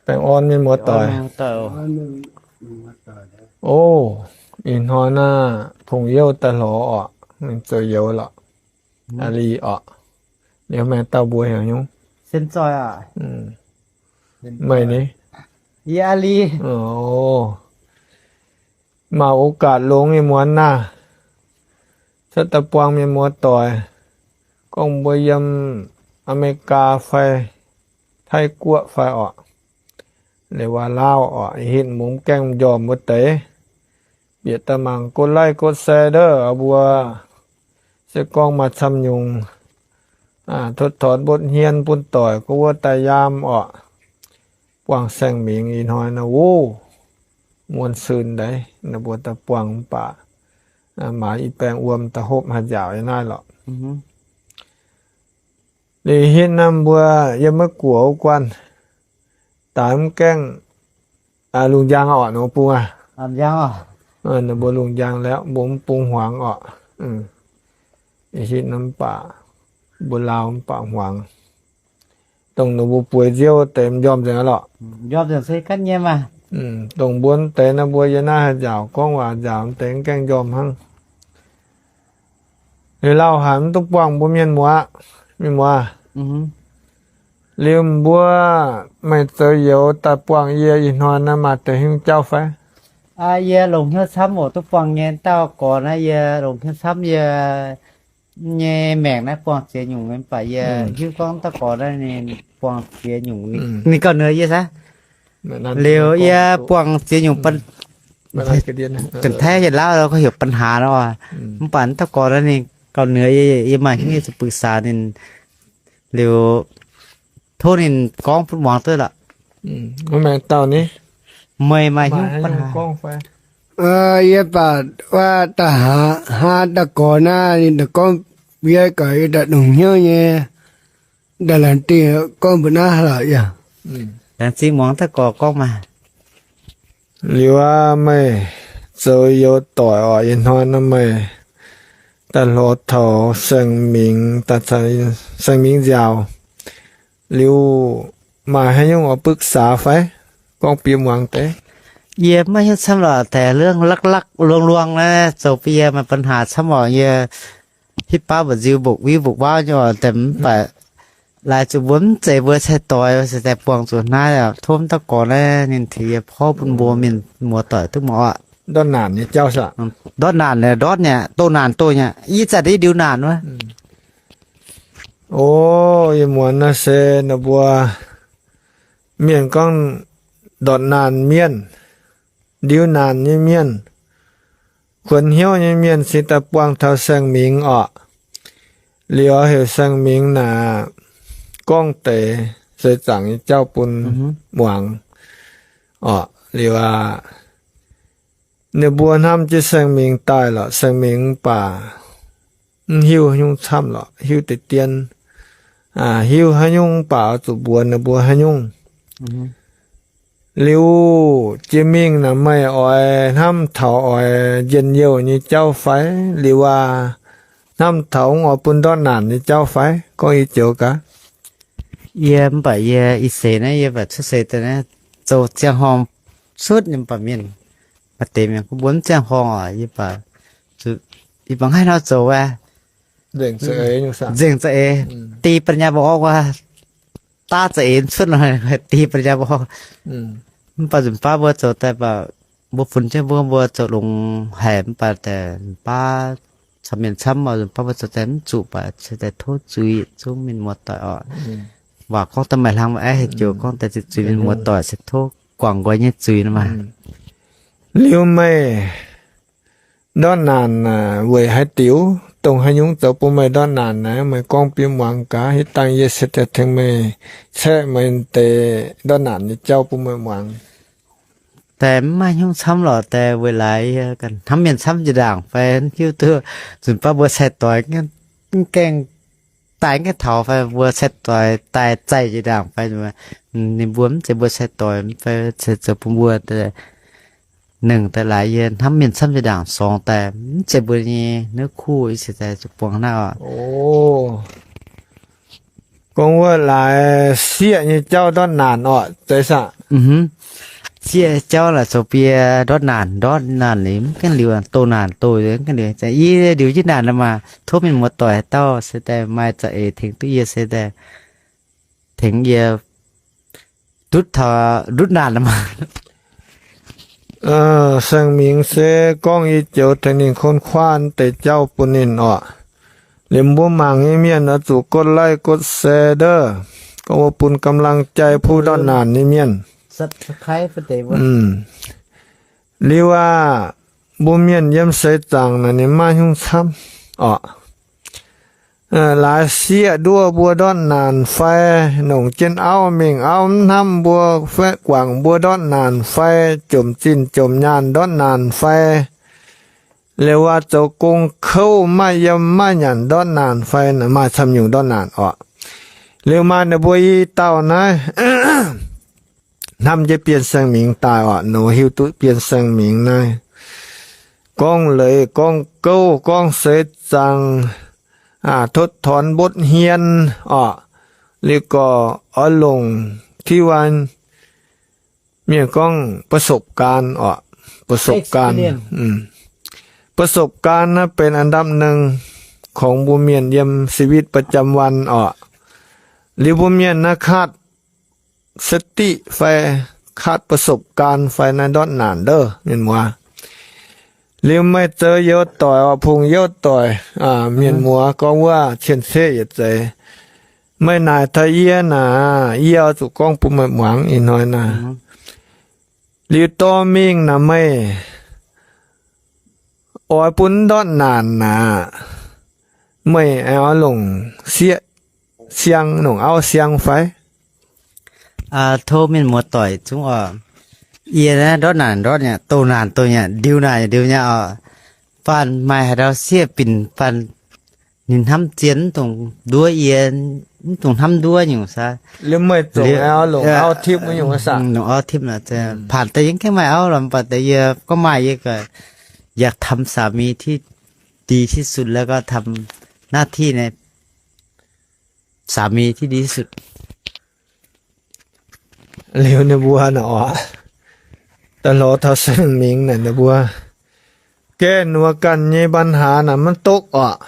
Baengh orn mienh muoz-doic. O, ih hnoi naaiv Pong Youh daaih lorz orqc, ninh zoux youz lorqc. Aa li orqc. Liuz maengx dauh mbuo heuc nyungc. Meih ni? Yie aa li. Maaih โอกาส longx nyei muonz naaiv, cuotv daaih buangh mienh muoz-doic, gorngv mbuo yiem Aa^me^li^gaa fai Taiv-Guoqv fai orqc, liuz waac Laauv orqc, ih hitv mbuo mv gaengh m'njormh wuov deix, bieqc daaih mangc กดไลค์ กดแชร์ ndov, mbuo se gorngv maaih camv nyungc totv torngx mbotv hmien bun doic gorx wuov daaih yaam orqc. Buangh saeng-mingh ih hnoi naaiv, o, muonz-suen deix, ninh mbuo daaih buangh mv baac maaiz i baengh wuom daaih hopv haaix nziaauc yiem naaiv lorqc. Liuz hitv naaiv mbuo yiem maiv guoqv wuov guanh, daaix mv gaengh lungh njang orqc, ninh mbuo bung aqv. Ninh mbuo lungh njang liuz mbuo mv bung hmuangx orqc. Hitv naaiv mv baac mbuo laauh mv baac hmuangx. Dongh ninh mbuo bueix nziouv deix m'njormh nzengc aqv lorqc. Dongh mbuo mv deix naaiv mbuo yiem naaiv haih nziaauc gorngv waac nziaauc mv deix mv gaengh njormh hnangv. Liuz lauh haic mv duqv buangh mbuo mienh muoz, mienh muoz. Liuz mbuo meih zoux youz daaih buangh yie ih hnoi naaiv maaih deix hnyouv jauv fai? Yie longc hnyouv camv oc, duqv buangh nyei. Dauh gorx naaiv yie longc hnyouv camv, yie nyei maengc naaiv buangh ziex nyungc mv baac yie hiuv gorngv dauh gorx naaiv ninh buangh ziex nyungc, ninh gauh nduov yie saah. Liuz yie buangh ziex nyungc, Janx-Taiv Janx-Laauv gorngv heuc ปัญหา nor. Mv baac dauh gorx naaiv ninh gauh nduov yie, yie maaih hnyouv yie zuqc ปรึกษา ninh. Liuz tov ninh gorngv bun muangx duqv lorqc. Meih maaih hnyouv ปัญหา fai? Yie baac wuov daaih haa dauh gorx naaiv ninh daaih gorngv, yie gaax yie daaih longc hnyouv nyei, daaih laengz zingh gorngv mbuo naaiv lorqc yaac. Laengz zingh muangx dauh gorx gorngv maah. Liuz aqv, meih zoux youz doic orqc, ih hnoi naaiv meih daaih lorz taux saeng-mingh, daaih caux saeng-mingh nziaauc, liuz maaih haaix nyungc oix ปรึกษา fai? Gorngv bun yie muangx deix. Yie maiv hiuv camv lorqc, deix เรื่องลักๆ ลวงๆ naaiv zoux bun yie maaih ปัญหา camv orqc. Yie hitv baav mba'nziu mba'wuov mba'waav nyei orqc, deix mv baac laaix zuqc mbuo mv zeiz mbuo cai-doix se daaih buangh zuqc naaiv, tov dauh gorx naaiv ninh tengx yie porv bun mbuo mienh muoz-doic duqv muangx orqc. Ndortv naanc nyei jauv saah? Ndortv naanc, ndortv nyei, doh naanc doh nyei, ih zanc yie ndiux naanc wuov. O, yie muonz naaiv se ninh mbuo mienh gorngv ndortv naanc mienh, ndiux naanc nyei mienh, kuonx hnyouv nyei mienh cingx daaih buangh taux saeng-mingh orqc. Liuz heuc saeng-mingh naaic gorngv deix seix zaangc nyei jauv bun muangx orqc. Liuz aqv, ninh mbuo hnamv jienv saeng-mingh daaih lorqc, saeng-mingh mv baac mv hiuv haaix nyungc camv lorqc, hiuv deix dien, hiuv haaix nyungc mv baac oix zuqc mbuox ninh mbuo haaix nyungc. Liuz jiex mingh naaic meih oix hnamv taux oix njien-youh nyei jauv fai? Liuz aac, hnamv taux mv oix bun ndortv naanc nyei jauv fai? Gorngv ih joux gaax. Yie mv baac yie ih seix naaiv yie baac cuotv seix daaih naaiv zoux ziangh horngh cuotv nyei mv baac mienh maaih deix mienh gorngv mbuo mv ziangh horngh orqc, yie baac, yie baac mv haih nor zoux wuov. Nzengc za'eix, di ปัญญาบ่ออก wuov, daav za'eix cuotv nor, di ปัญญาบ่ออก. Mv baac nzunc baav mbuo zoux daaih baac mbuo funx jienv mbuo, mbuo zoux longx haic mv baac daaih nzunc baav camv mienh camv oc, nzunc baav mbuo zoux daaih mv zuqc baac se daaih tov zuiz zungv mienh muoz-doic orqc. Waac gorngv daaih maaih hlang mv aiv haaix joux gorngv daaih zuiz mienh muoz-doic se tov guangc nqoi nyei zuiz nor maah. Liuz meih ndortv naanc weic haaix diuc, dongh haaix nyungc zoux bun meih ndortv naanc naaiv, meih gorngv bun yie muangx gaax. Hitv dangh yie se daaih tengx meih caeqv meih deix ndortv naanc nyei jauv bun meih muangx. Daaih mv maaih hnyouv camv lorqc, daaih weic laaix hnamv mienh camv jiex ndaangc fai hiuv duqv nzunc baav mbuo cai-doix mv gaengh daaih mv gaengh taux fai mbuo cai-doix daaih zaih jiex ndaangc fai ninh mbuo mv zeiz mbuo cai-doix fai cai zoux bun mbuo. Nengc daaih laaix yie hnamv mienh camv jiex ndaangc, sorngx daaih mv zeiz mbuo nyei nduov kuv, ih se daaih zuqc buangh naaiv oc. Gorngv wuov laaix sieqv nyei jauv ndortv naanc orqc, zeiz saah? Sieqv jauv laaix zoux bie ndortv naanc, ndortv naanc liuz mv gaengh liuz, doh naanc doh mv gaengh liuz, i liuz jienv naanc maah. Tov mienh muoz-doic haaix dauh se daaih maaih za'eix tengx duqv yie se daaih tengx yie ndutv taux ndutv naanc maah. Saeng-Mingx se gorngv i joux tengx ninh ค้นคว้า deix jauv bun ninh orqc. Liemh mbuo mangc nyei mienh oix zuqc กดไลค์ กดแชร์ ndov, gorngv wuov bun กำลังใจ puv ndortv naanc nyei mienh. Liuz aqv, mbuo mienh yiem seix zaangc naaic ninh maiv nyungc camv orqc. Laaix sieqv nduov mbuo ndortv naanc fai, nongc jienv auv mingh auv mv hnamv mbuo, guangc mbuo ndortv naanc fai, jomc zinh jomc nyaanh ndortv naanc fai, liuz waac zoux gong kouv maiv yiem maiv nyanc ndortv naanc fai, maaih camv nyungc ndortv naanc orqc. Liuz maaih ninh mbuo i dauh naaiv hnamv jienv Bienh Saeng Mingx daaih orqc, nor hiuv duqv Bienh Saeng Mingx naaiv gorngv leiz gorngv gouv gorngv seix zaangc, totv torngx mbotv hmien orqc. Liuz gorx oix longc ที่ว่า mienh gorngv ประสบการณ์ orqc, ประสบการณ์. ประสบการณ์ naaiv benx อันดับหนึ่ง ของ mbuo mienh yiem ชีวิตประจำวัน orqc. Liuz mbuo mienh naaiv ขาดสติ fai ขาดประสบการณ์ fai naaiv ndortv naanc ndov mienh muoz. Liuz meih zoux youz doic orqc, pungx youz doic, mienh muoz gorngv wuov cien-ceqv yietc zeiz. Meih naaic taux yie naaic, yie oix zuqc gorngv bun meih muangx ih hnoi naaic. Liuz dorh mingh naaic meih oix bun ndortv naanc naaic, meih oix longc sieqv siang, longc auv siang fai? Tov mienh muoz-doic zungv orqc. Yie naaiv ndortv naanc ndortv nyei, doh naanc doh nyei, ndiux naanc ndiux nyei orqc. Faanh maaih haaix dauh sieqv binc faanh ninh hnamv zien, mv dungx nduov yie, mv dungx hnamv nduov nyungc saah. Liuz meih zuqc longc auv tipv nyungc saah? Longc auv tipv, paanc deix yie mv gaengh maaih auv lorqc, mv baac deix yie gorngv maaih yie อยากทำสามีที่ดีที่สุด แล้วก็ทำหน้าที่ในสามีที่ดีที่สุด. Liuz ninh mbuo naaic orqc, daaih lorz taux Saeng Mingx naaic ninh mbuo gaengh wuov ganh nyei ปัญหา naaic maiv duqv orqc.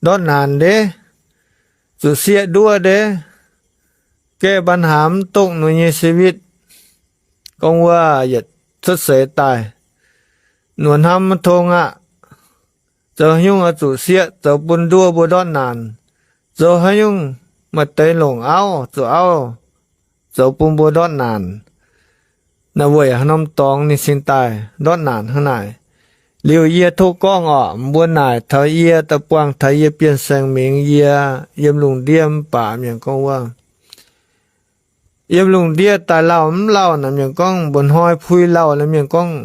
Ndortv naanc ndeic, zuqc sieqv nduov ndeic, gaengh ปัญหา mv duqv ninh nyei ชีวิต. Gorngv wuov yietc cuotv seix daaih, ninh hnamv maiv tong aqv. Zoux haaix nyungc oix zuqc sieqv zoux bun nduov mbuo ndortv naanc? Zoux haaix nyungc maaih deix longc auv, zuqc auv zoux bun mbuo ndortv naanc? Naaiv weic haaix norm dorngx ninh cingx daaih ndortv naanc hnangv naaic? Liuz yie tov gorngv orqc, mbuo naaic taux yie daaih buangh taux yie Bienh Saeng Mingx, yie yiem lungh ndiev mv baac mienh gorngv wuov, yiem lungh ndiev daaih lauh mv lauh naaic mienh gorngv, mba'hnoi pui lauh naaic mienh gorngv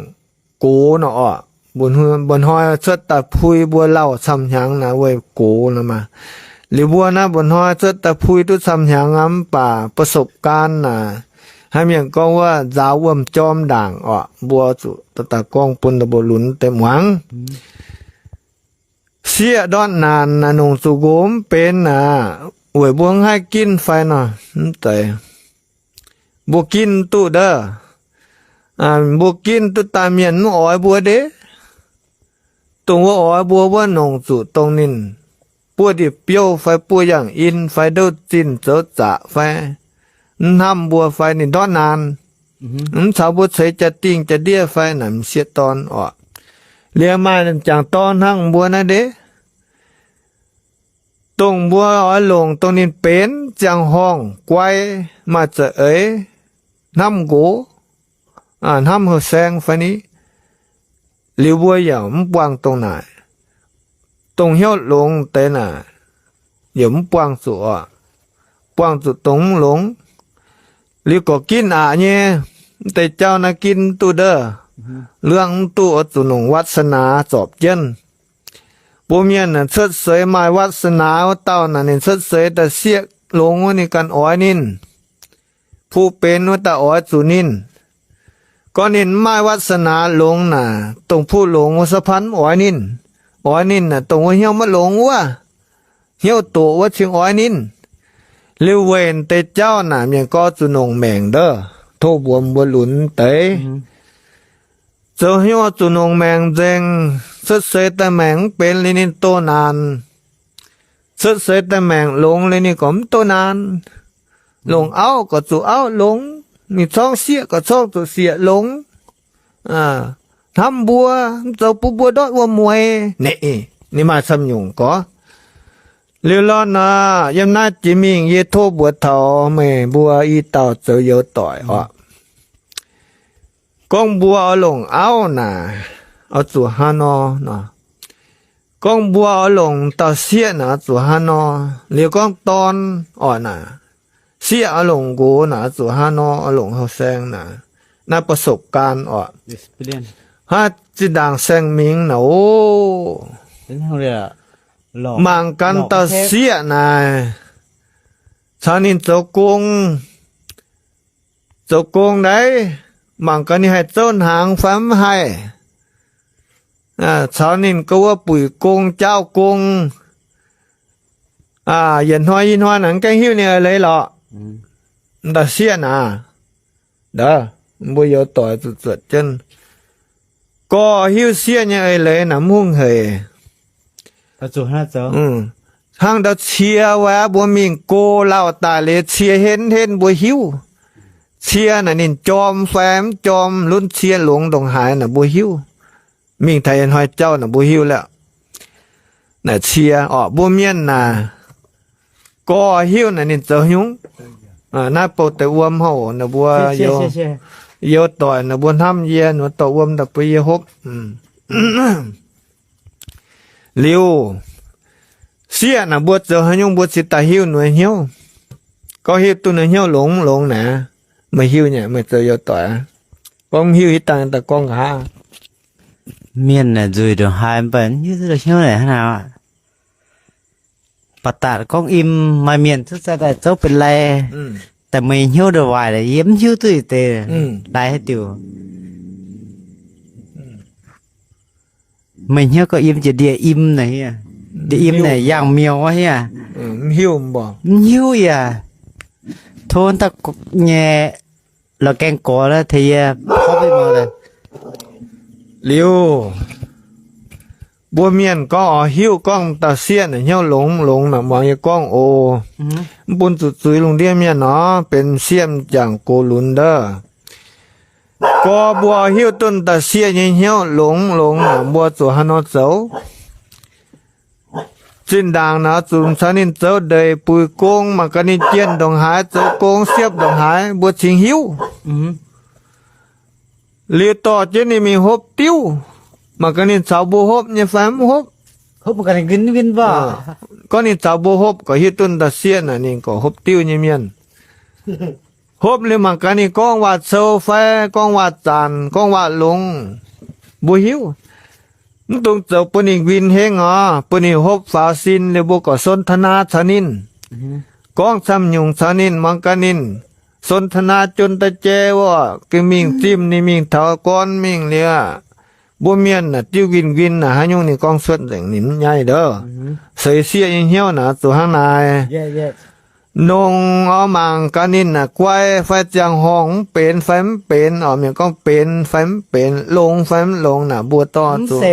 gox nor orqc. Mba'hnoi cuotv daaih pui mbuo lauh camv hnyangx naaic weic gox nor maah. Liuz mbuo naaiv mba'hnoi cuotv daaih pui duqv camv hnyangx aqv, mv baac ประสบการณ์ naaic haaix mienh gorngv wuov nzaaux wuom jorm ndaangc orqc. Mbuo zuqc daaih gorngv bun mbuo lunx deix muangx. Sieqv ndortv naanc naaic nongc zuqc nqox mv benx naaic, weic mbuo mv haih ginv fai nor? Mv zeiz. Mbuo ginv duqv ndov. Mbuo ginv duqv daaih mienh mv oix mbuo ndeic. Dongh wuov oix mbuo wuov nongc zuqc dongh ninh buov ndie-biouv fai buov yangh in fai ndouv zinh zoux zaqc fai mv hnamv mbuo fai ninh ndortv naanc, mv caux mbuo ceix jaa-dingh jaa-ndiev fai naaic m'sieqv dorn orqc. Liuz maaih jangc dorn hnangv mbuo naaiv ndeic. Dongh mbuo oix longc dongh ninh benx ziangh horngh guai, maaih za'eix, hnamv nqox, hnamv heuc saeng fai ni, liuz mbuo yaac mv buangh dongh naaic. Dongh hnyouv longx deix naaic, yaac mv buangh zuqc oc. Buangh zuqc dongh mv longx. Liuz gorqv ginv aqc nyei, mv deix jauv naaiv ginv mv duqv ndov, luangh mv duqv oix zuqc nongc วาสนา zorpc jienv. Mbuo mienh cuotv seix maaih วาสนา wuov dauh naaic, ninh cuotv seix daaih sieqv longx wuov ninh ganh oix ninh. Puqv benx wuov daaih oix zuqc ninh. Gorngv ninh mv maaih วาสนา longx naaic, dongh puqv longx wuov สะพาน mv oix ninh. Oix ninh naaic, dongh wuov hnyouv maiv longx wuov, hnyouv doqc wuov cingx oix ninh. Liuz weic deix jauv naaic mienh gorngv zuqc nongc maengc ndov. tov mbuox mbuo lunx deix. Zoux hnyouv zuqc nongc maengc nzengc. Cuotv seix daaih maengc mv benx liuz ninh doh naanc. Cuotv seix daaih maengc longx liuz ninh gorngv mv doh naanc. Longc auv gorqv zuqc auv longx, mingh corngv sieqv gorqv corngv zuqc sieqv longx. Hnamv mbuo, mv zoux bun mbuo ndortv wuom-mueiz. Ninh maaih camv nyungc gorx. Liuz lorqc nor, yiem naaiv jiex mingh yie tov mbuox taux meih mbuo i dauh zoux youz doic orqc. Gorngv mbuo oix longc auv naaic, oix zuqc hnangv nor nor. Gorngv mbuo oix longc dauh sieqv naaic, oix zuqc hnangv nor. Liuz gorngv dorn orqc naaic, sieqv oix longc nqox naaic, oix zuqc hnangv nor, oix longc houh saeng naaic. Naaiv ประสบการณ์ orqc. Hnangv zinh ndaangc saeng-mingx naaic oc, mangc gaax dauh sieqv naaic, caux ninh zoux gong, zoux gong ndaix, mangc gaax ninh haih zouv hnaangx fai mv haih. Caux ninh ga'wuov buic gong, jaauv gong, yietc hnoi i hnoi naaic mv gaengh hiuv ninh eix leiz lorqc. Dauh sieqv naaic, mbuo youz doic zuqc zuotc jienv. Gorx hiuv sieqv nyei eix leiz naaic mv hungh hec. Hnangv ndau cie wuov, mbuo mingh go lauh daaih liuz cie henv henv mbuo hiuv. Cie naaic ninh jorm fai mv jorm, lunv cie longx ndongc haaix naaic mbuo hiuv. Mingh taux yietc hnoi jauv naaic mbuo hiuv lorqc. Naaic cie orqc, mbuo mienh naaic, gorx hiuv naaic ninh zoux haaix nyungc. Naaiv bouh deix wuom hov naaic mbuo youz doic naaic mbuo hnamv yie, ninh dorh wuom daaih bun yie hopv. Liuz, sieqv naaic mbuo zoux haaix nyungc mbuo cingx daaih hiuv ninh nyei hnyouv. Gorngv hiuv duqv ninh nyei hnyouv longx longx naaic, meih hiuv nyei, meih zoux youz doic aqv. Gorngv mv hiuv hitv dangh daaih gorngv nqa'haav. Mienh naaic nzueic ndongc haaix mv baac mv hiuv duqv hnyouv naaic hnangv naaic. Baac daaih gorngv im, maaih mienh cuotv daaih zouv benx lai, daaih meih hnyouv ndongc waaic, yie mv hiuv duqv deix, daaih haaix diuc. Meih hnyouv gorngv im jiex ndie-im naaic hieh, ndie-im naaic yangh miuc hieh. Mv hiuv yaac tov daaih nyei la'gaeng gorx tengx yie. Liuz, mbuo mienh gorngv oix hiuv gorngv dauh sieqv naaic hnyouv longx longx naaic, muangx yie gorngv oc. Mv bun zuqc zuiz lungh ndiev mienh nor, benx sieqv m'jangc gox lunx ndov. Gorx mbuo hiuv duqv dauh sieqv nyei hnyouv longx longx naaic, mbuo zuqc haaix nor zoux? Zinh ndaangc naaic zuqc caux ninh zoux ndeic buic gong, mangc gaax ninh jienh ndongc haaix, zoux gong siepv ndongc haaix, mbuo cingx hiuv. Liuz dorh jienv ninh mingh hopv diuv, mangc gaax ninh caux mbuo hopv nyei fai mv hopv. Gorngv ninh caux mbuo hopv, gorx hiuv duqv dauh sieqv naaic ninh gorx hopv diuv nyei mienh. Hopv liuz mangc gaax ninh gorngv waac-cou fai gorngv waac-zanc, gorngv waac-longx, mbuo hiuv. Mv dungx zoux bun ninh nquin hengv oc, bun ninh hopv faaux sin liuz mbuo gorx สนทนา caux ninh, gorngv camv nyungc caux ninh, mangc gaax ninh สนทนา jun daaih jai wuov, gengh mingh zimh ninh mingh taux gorn mingh liuz, mbuo mienh naaic diuv nquin nquin naaic haaix nyungc ninh gorngv cuotv nzengc ninh mv nyaiv ndov. Seix sieqv nyei hnyouv naaic zuqc hnangv naaic. Nongc oix mangc gaax ninh naaic guai fai ziangh horngh mv benx fai mv benx, oix mienh gorngv benx fai mv benx, longx fai mv longx naaic mbuo dorh zuqc,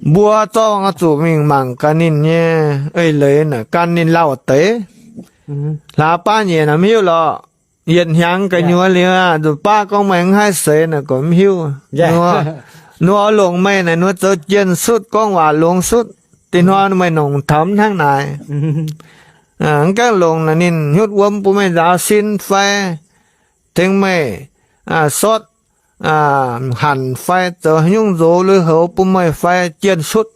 mbuo zorqv zuqc mingh mangc gaax ninh nyei eix leiz naaic gan ninh lauh deix. Hlaax baav nyeic naaic mv hiuv lorqc. Yietc hnyangx gu'nyuoz liuz, nzunc baav gorngv meih mv haih seix naaic gorx mv hiuv. Nor, nor longc meih naaic nor zoux jienh sutv, gorngv waac longx sutv. Dinh hnoi meih nongc taux mv hnangv naaic. Mv gaengh longc naaic ninh hnyutv wuom bun meih nzaaux sin fai, tengx meih sortv hanc fai zoux haaix nyungc nzox lui-houx bun meih fai jienh sutv.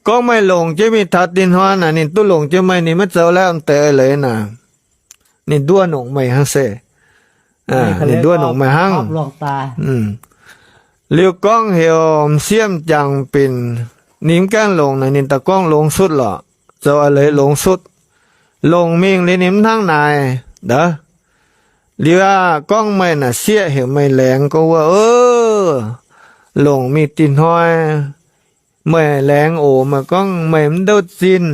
Gorngv meih longc jienv mingh taux dinh hnoi naaic ninh duqv longc jienv meih, ninh maiv zoux laeh m'deix eix leiz naaic, ninh nduov nongc meih hnangv se. Ninh nduov nongc meih hnangv. Liuz gorngv heuc m'sieqv m'jangc binc, ninh mv gaengh longc naaic ninh daaih gorngv longx sutv lorqc, zoux eix leiz longx sutv. Longc mingh liuz ninh mv hnangv naaic ndov. Liuz aeqv, gorngv meih naaic sieqv heuc meih laengz gorngv wuov, longc mingh dinh hnoi meih laengz oc. Meih gorngv meih mv ndouv zinh,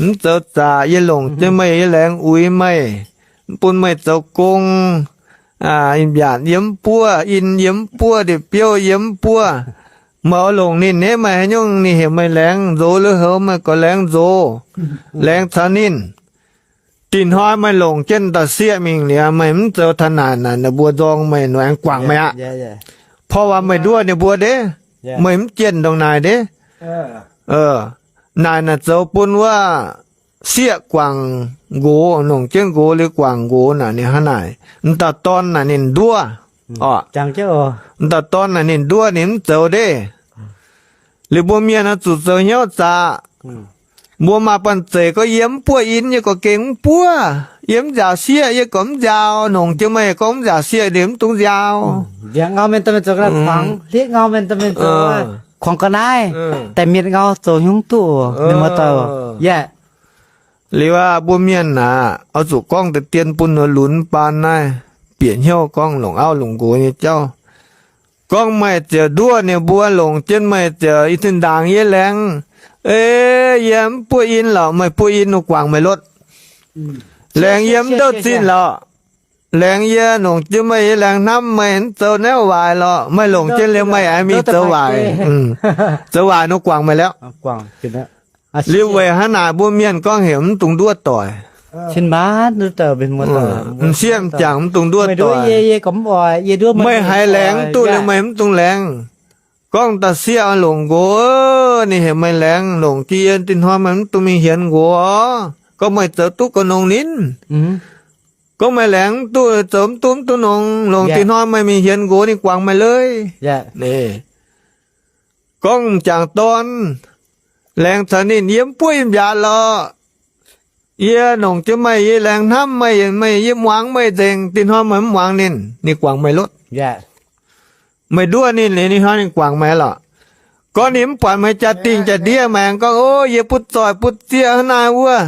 mv zoux zaqc, yie longc jienv meih, yie laengz uix meih. bun meih zoux gong, in-mbiaatc yiem mv buov, in yiem mv buov, ndeic-biouv yiem mv buov. Meih oix longc ninh nyei, meih haaix nyungc ninh heuc meih laengz nzox lui-houx, meih gorx laengz nzox, laengz caux ninh. Dinh hnoi meih longc jienv dauh sieqv mingh liuz, meih mv zoux taux naaic, naaic mbuo nzorng meih, ninh aengx guangc meih aqv. Porv waac meih nduov ninh mbuo ndeic, meih mv jienh ndongc naaic ndeic. Naaic naaic zoux bun wuov sieqv guangc nqox, longc jienv nqox liuz guangc nqox naaic, ninh hnangv naaic. M'dauh dorn naaic ninh nduov. M'dauh dorn naaic ninh nduov, ninh mv zoux ndeic. Liuz mbuo mienh oix zuqc zoux hnyouv zaqc. Mbuo maaih banh zeic gorngv, yie mv buov in, yie gorx gengh mv buov. Yie mv nziaauc sieqv, yie gorx mv nziaaux. Longc jienv meih gorngv mv nziaauc sieqv, ninh mv dungx nziaaux. Kuangx ga'naaiv, daaih mietc ngau zoux hnyouv duqv, ninh muoz-doic. Liuz aqv, mbuo mienh aac, oix zuqc gorngv deix dien bun lunx baan naaiv, bieqc hnyouv gorngv longc auv longc nqox nyei jauv. Gorngv meih ziouc nduov ninh mbuo, longc jienv meih ziouc, ih zinh ndaangc yie laengz, ei, yie mv buov in lorqc, meih buov in, ninh guangc meih lotv. Laengz yie mv ndouh zinh lorqc, laengz yie longc jienv meih, yie laengz hnamv meih, mv zoux naaiv waaic lorqc, meih longc jienv liuz meih aengx mingh zoux waaic. Zoux waaic, ninh guangc meih lorqc. Liuz weic hnangv naaic mbuo mienh gorngv heuc mv dungx nduov doic. M'sieqv m'jangc mv dungx nduov doic. Meih haiz laengz duqv liuz meih mv dungx laengz. Gorngv dauh sieqv oix longc nqox, ninh heuc meih laengz, longc jienv yie, dinh hnoi meih mv dungx mingh hienx nqox. Gorngv meih zoux duqv ga'nongx ninh, gorngv meih laengz mv duqv, zoux mv duqv, mv duqv nongx, longc dinh hnoi meih mingh hienx nqox, ninh guangc meih leiz. Gorngv m'jangc dorn, laengz caux ninh, yie mv buov in-mbiaatc lorqc. Yie longc jienv meih, yie laengz hnamv meih, meih, yie muangx meih nzengc, dinh hnoi meih mv muangx ninh, ninh guangc meih lotv. Meih nduov ninh liuz, ninh hnoi ninh guangc meih lorqc. Gorngv ninh mv buatc meih jaa-dingh jaa-ndiev, meih aengx gorngv, o, yie butv zoih butv zieqv hnangv naaiv wuov,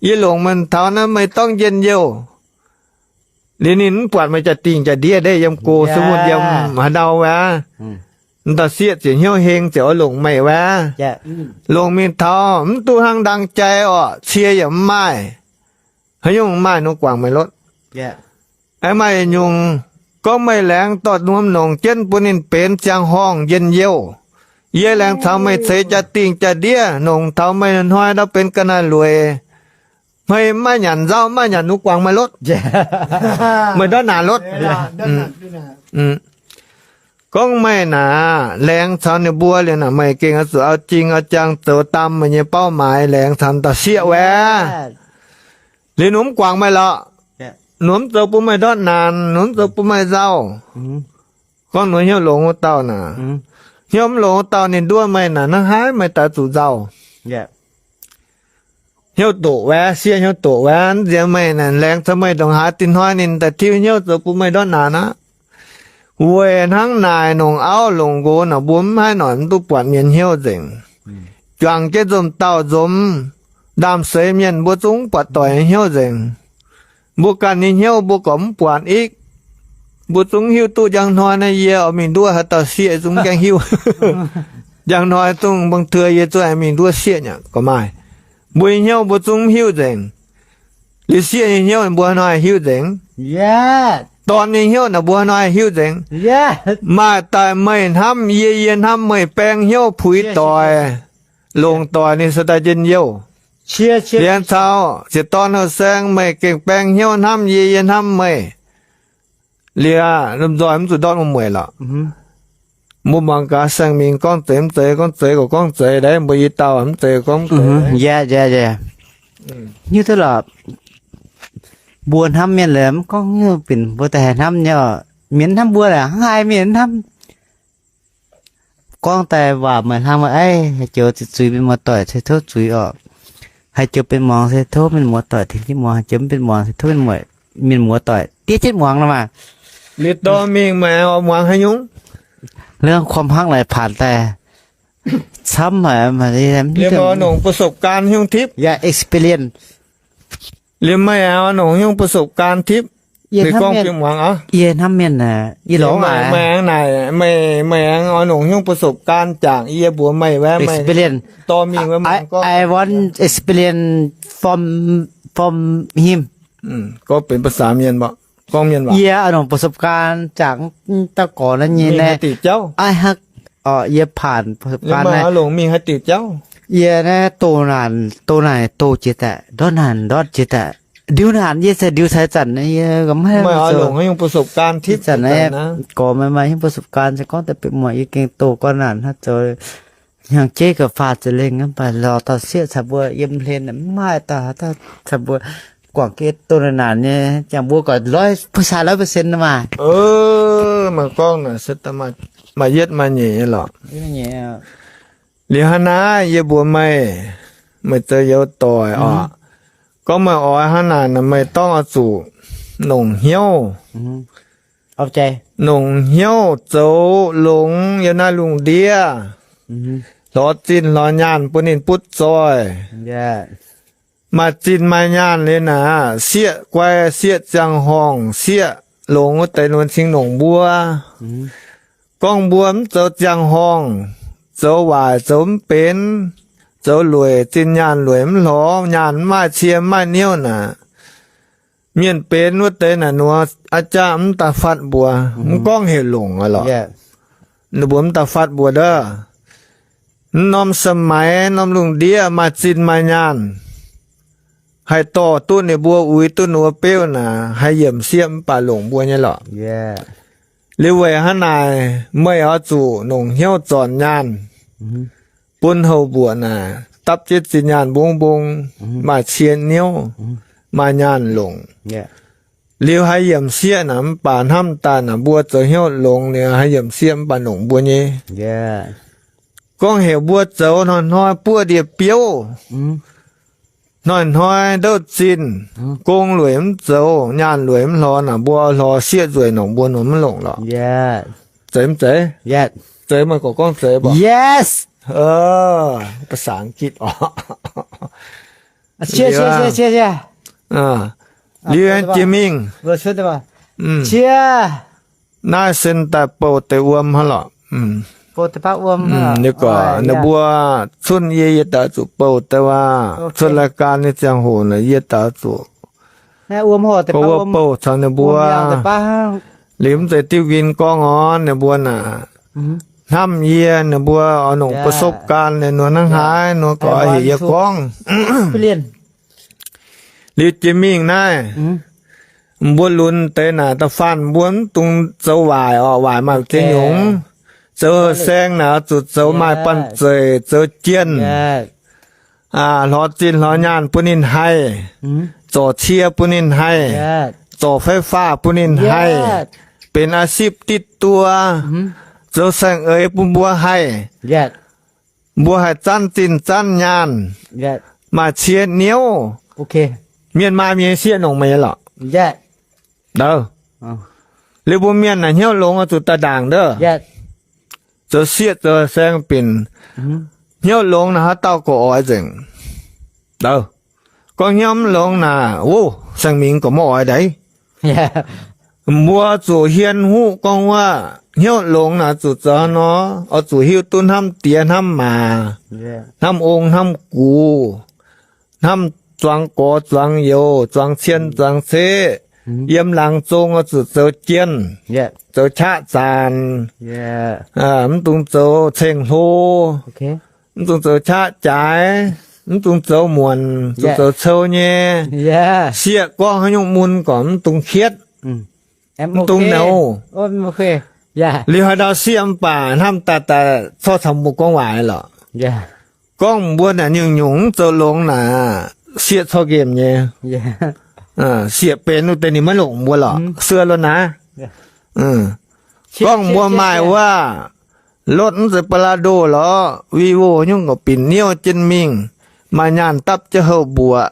yie longc meih taux naaiv, meih dorngv njien-youh. Liuz ninh mv buatc meih jaa-dingh jaa-ndiev ndeic, yiem go, se mun yiem haaix ndau wuov, dauh sieqv ziouc hnyouv heng ziouc oix longc meih wuov, longc mingh taux mv duqv hnangv ndang jai orqc, cie yaac mv maaih, haaix nyungc maaih, ninh guangc meih lotv. Aengx maaih nyungc, gorngv meih laengz dorh norm nongc jienv bun ninh benx ziangh horngh njien-youh. Yie laengz taux meih ceix jaa-dingh jaa-ndiev, nongc taux meih hnoi ndau benx ga'naaiv-lueic, hmei mv maaih nyanc nzauv, mv maaih nyanc, ninh guangc meih lotv. Meih ndortv naanc lotv. Gorngv meih naaic laengz caux ninh mbuo liuz naaic, meih gengh oix zuqc auv-jing auv-jang zoux daan meih nyei เป้าหมาย, laengz caux dauh sieqv wuov. Liuz ninh mv guangc meih lorqc. Ninh mv zoux bun meih ndortv naanc, ninh mv zoux bun meih nzauh. Gorngv ninh hnyouv longx wuov dauh naaic, hnyouv mv longx wuov dauh ninh nduov meih naaic, hnangv haaix meih daaih zuqc nzauh? Hnyouv doqc wuov, sieqv hnyouv doqc wuov, nziex meih naaic, laengz caux meih ndongc haaix, dinh hnoi ninh daaih tiuv hnyouv zoux bun meih ndortv naanc aqv. Weic hnangv naaic, longc auv longc nqox naaic, mbuo mv haih noic mv duqv buatc mienh hnyouv nzengc. Juangc jienv nzomh dauh nzomz, ndaamv-seix mienh mbuo zungv mv buatc doic hnyouv nzengc. Mbuo ganh nyei hnyouv mbuo gorqv mv buatc ikv. Mbuo zungv hiuv duqv njang hnoi naaiv yie oix mingh nduov haaix dauh sieqv, zungv mv gaengh hiuv. Njang hnoi zungv บางที yie zungv aengx mingh nduov sieqv nyei gorqv maaih. Mbuo nyei hnyouv mbuo zungv mv hiuv nzengc. Liuz sieqv nyei hnyouv mbuo hnoi hiuv nzengc. Dorn nyei hnyouv naaic mbuo hnoi hiuv nzengc. Maaih daaih meih hnamv yie, yie hnamv meih, baeng hnyouv puix doic, longc doic ninh se daaih njien-youh. Liuz caux ziepc dorn houh saeng meih gengh baeng hnyouv hnamv yie, yie hnamv meih. Liuz lomh nzoih mv zuqc ndortv mueic lorqc. Mbuo muangx gaax saeng-mingh gorngv zeiz mv zeiz, gorngv zeiz gorqv gorngv zeiz, mbuo i dauh mv zeiz gorngv mv zeiz. Hiuv duqv lorqc. Mbuo hnamv mienh lorqc, mv gorngv hiuv binc mbuo daaih haih hnamv nyei oc. Mienh hnamv mbuo lorqc, hnangv haaix mienh hnamv. Gorngv daaih waac maaih hlang maaih aiv, haih joux zuiz zuiz mienh muoz-doic se tov zuiz oc. Haih joux benx muangx se tov mienh muoz-doic tengx jienv muangx, haih joux mv benx muangx se tov mienh muoz-doic diev jienv muangx nor maah. Liuz dorh mingh meih oix muangx haaix nyungc? Lengh kuom hnangv naaic paanc daaih camv haic, liuz oix nongc ประสบการณ์ nyungc tipv. Yaac experience. Liuz meih oix nongc nyungc ประสบการณ์ tipv. Yie hnamv mienh, yie hnamv mienh, yie lorz meih, meih naaic, meih, meih aengx oix nongc nyungc ประสบการณ์ jangx yie mbuox meih wuov, meih dorh mingh wuov, meih gorngv. I want experience from, from him. Gorngv benx ภาษา mienh, gorngv mienh waac. Yie oix longc ประสบการณ์ จาก dauh gorx naaiv nyei naaiv. Mingh haaix diuc jauv? Aav hnangv, yie ผ่าน ประสบการณ์ naaiv. Oix longc mingh haaix diuc jauv? Yie naaiv doh naanc, doh naaic doh jiex daaih, ndortv naanc ndortv jiex daaih. Ndiux naanc yie se ndiux cai zanc yie mv haih. Meih oix longc haaix nyungc ประสบการณ์ tipv zanc naaiv? Gorx meih maaih haaix nyungc ประสบการณ์ se gorngv daaih bieqc muoc yie gengh doh gorn naanc hnangv zoux hnyangx-jeiv ga'faah za'lengh mv baac lorz dauh sieqv caux mbuo yiem hlen mv maaih dauh caux mbuo guangc geh doh naanc nyei, ziangh mbuo gorqv ร้อย percent ร้อย percent maaih. Meih gorngv naaic se maaih yietv maaih nyeic nyei lorqc. Liuz hnangv naaiv yie mbuox meih, meih zoux youz doic oc. Gorngv meih oix hnangv naaic, meih dorngv oix zuqc nongc hnyouv. Nongc hnyouv zoux longx yiem naaiv lungh ndiev, lorz zinh lorz nyaanh bun ninh butv zoih. Maaih zinh maaih nyaanh liuz naaic, sieqv guai sieqv ziangh horngh sieqv longx wuov deix nor cingx nongc mbuo. Gorngv mbuo mv zoux ziangh horngh, zoux waaic zoux mv benx, zoux lueic, zinh nyaanh lueic mv lorz, nyaanh mv maaih, cie mv maaih niouv naaic, mienh benx wuov deix naaic nor, a'jangv mv daaih fatv mbuo. Mv gorngv heuc longc aqv lorqc. Ninh mbuo mv daaih fatv mbuo ndov. Mv norm สมัย norm lungh ndiev maaih zinh maaih nyaanh, haih dorh duqv ninh mbuo, uix duqv ninh mbuo beuv naaic, haih yiemc sieqv mv baac longc mbuo nyei lorqc. Liuz weic hnangv naaic, meih oix zuqc nongc hnyouv zornc nyaanh bun houh mbuoqc naaic, dapv jienv zinh nyaanh mbong mbong, maaih cie niouv, maaih nyaanh longc. Liuz haih yiemc sieqv naaic mv baac hnamv daaih naaic mbuo zoux hnyouv longx liuz haih yiemc sieqv mv baac longc mbuo nyei. Gorngv heuc mbuo zoux hnoi-hnoi buov ndie-biouv, hnoi-hnoi ndouv zinh, gong lueic mv zoux, nyaanh lueic mv lorz naaic, mbuo lorz sieqv nzueic nongc mbuo nor mv longc lorqc. Zeiz mv zeiz? Zeiz, meih gorngv gorngv zeiz mv baac. ภาษาอังกฤษ oc. Liuz jiex mingh, naaiv sen daaih bouh deix wuom hnangv lorqc. Ninh gorngv ninh mbuo cuotv yie, yie daaih zuqc bouh deix waac. Cuotv รายการ nyei ziangh hoc naaic yie daaih zuqc gorngv wuov bouh caux ninh mbuo. Liuz mv zeiz diuv nquin gorngv orn, ninh mbuo naaic hnamv yie, ninh mbuo oix nongc ประสบการณ์ ninh nor hnangv haaix nor gorngv heuc yie gorngv. Liuz jiex mingh naaiv, mbuo lunx deix naaic da'faanh mbuo mv dungx zoux waaic oc. Waaic maaih ziex nyungc. Zoux saeng naaic oix zuqc zoux maaih banh zeic, zoux jienh, lorz zinh lorz nyaanh bun ninh haih, zorc cie bun ninh haih, zorc ไฟฟ้า bun ninh haih, benx อาชีพ ditv duo, zoux saeng-eix bun mbuo haih. Mbuo haih zanv zinh zanv nyaanh, maaih cie niouv. Mienh maaih mienh sieqv nongc meih lorqc. Liuz mbuo mienh naaic hnyouv longx oix zuqc daaih ndaangc ndov. Zoux sieqv zoux saeng binc, hnyouv longx naaic haaix dauh gorqv oix nzengc. Gorngv hnyouv mv longx naaic, wuov, saeng-mingh gorqv maiv oix ndaix. Mbuo zuqc hien huqv gorngv wuov, hnyouv longx naaic zuqc zoux nor, oix zuqc hiuv duqv hnamv diex hnamv maac, hnamv ong hnamv gux, hnamv zuangx gorx zuangx youz, zuangx cien zuangx ceqv. Yiem laangz zong oix zuqc zoux jienh, zoux qaqv zaanc, mv dungx zoux ceng-hlo, mv dungx zoux qaqv jaaix, mv dungx zoux muonc, zuqc zoux cou nyei. Sieqv gorngv haaix nyungc mun gorqv mv dungx hietv, mv dungx nouz. Liuz haaix ndau sieqv mv baac hnamv daaih daaih corc caux mbuo gorngv waaic lorqc. Gorngv mbuo naaic nyungc-nyungc mv zoux longx naaic, sieqv corc nqemh nyei. Sieqv benx wuov deix ninh maiv longc mbuo lorqc, sueih lo naaiv. Gorngv mbuo maaih wuov, lotv mv zeiz ปาราโด lorqc, Vivo nyungc gorqv binc niouv jienv mingh, maaih nyaanh dapv jienv houh mbuoqc.